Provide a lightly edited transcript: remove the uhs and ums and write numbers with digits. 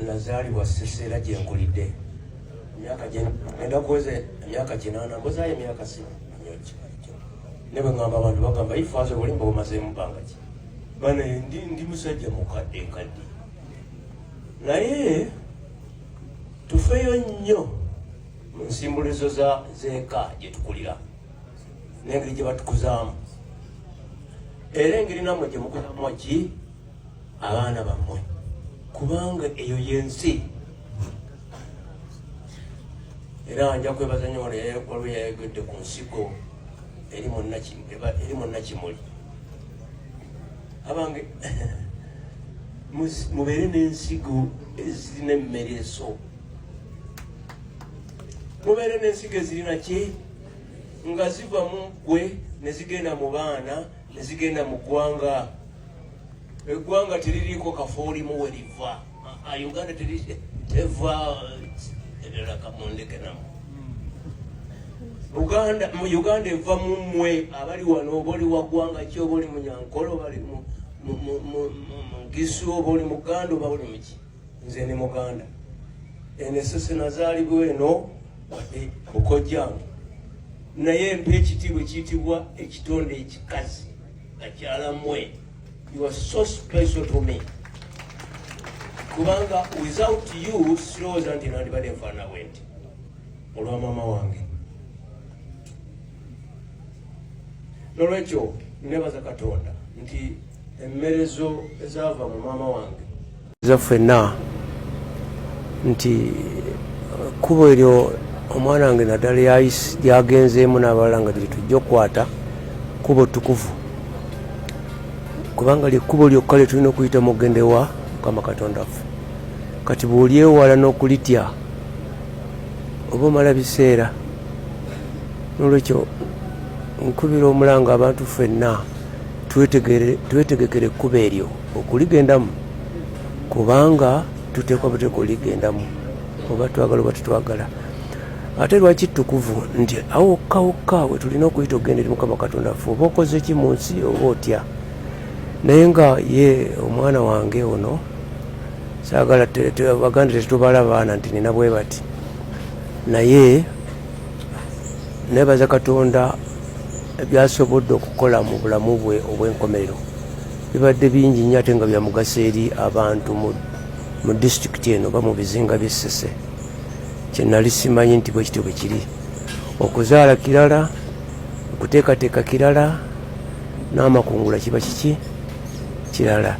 Nazaalibwa Ssese era gye nkulidde. Emyaka gye ngenda kuweza emyaka 80, mbuzaayo emyaka si nnyo. Ne bwe ŋŋamba abantu bagamba, "Yi faaza, obulimba bumazeemu bbanga ki?" Bane ndi musajja mukadde nkadde. Naye tufeeyo nnyo mu nsimbulizo za z'eka gye tukulira n'engeri gye batukuzaamu, era engeri nammwe gye mukuzaamu ki abaana bammwe, kubanga eyo yensi. Era nja kwebaza nnyo wano waliwo yayogedde ku nsigo eri munnakimuli. Abange, mubeere n'ensigo ezirina emmereso, mubeere n'ensigo ezirina ki nga ziva mu ggwe ne zigenda mu baana ne zigenda mu ggwanga. Eggwanga teririiko kafoolimu we liva. Uganda teva ebirala kamundeke namu. Uganda, mu Uganda eva mu mmwe abali wano, oba oli wa ggwanga ki, oba oli Munyankole, oba oli Mugisu, oba oli Muganda, oba oli muki. Nze ni Muganda. Eno Esese nazaalibwa eno, wadde bukojjange, naye mpa ekitiibwa ekiyitibwa ekitonde ekikazi, bakyala mmwe. You are so special to me, kubanga without you sirowooza nti nandibadde nfaanana bwe nti, olwa maama wange. Nolwekyo nebaza Katonda nti emmerezo ezaava mu maama wange za ffenna, nti kkubo eryo omwana wange naddala lyagenzeemu n'abalala nga lye tujja okukwata, kkubo ttukuvu, kubanga lyekkubo lyokka lye tulina okuyitamu okugenda ewa Mukama Katonda ffe. Kati bw'olyewala n'okulitya, oba omala biseera. Nolwekyo nkubira omulanga abantu ffenna twetegekere ekkubo eryo okuligendamu, kubanga tuteekwa buteeka oligendamu, oba twagala oba tetwagala. Ate lwaki ttukuvu? Nti awo wokka wokka we tulina okuyita okugenda eri Mukama Katonda ffe, oba okoze ki mu nsi oba otya. Naye nga ye omwana wange ono, saagala Baganda tetubala baana nti nina bwe bati, naye nebaza Katonda byasobodde okukola mu bulamu bwe obw'enkomerero. Bibadde bingi nnyo ate nga bya mugaso eri abantu mu disitulikiti eno oba mu bizinga by'Essese, kye nali simanyi nti bwe kityo bwe kiri. Okuzaala kirala, okuteekateeka kirala, n'amakungula kiba kiki kirala.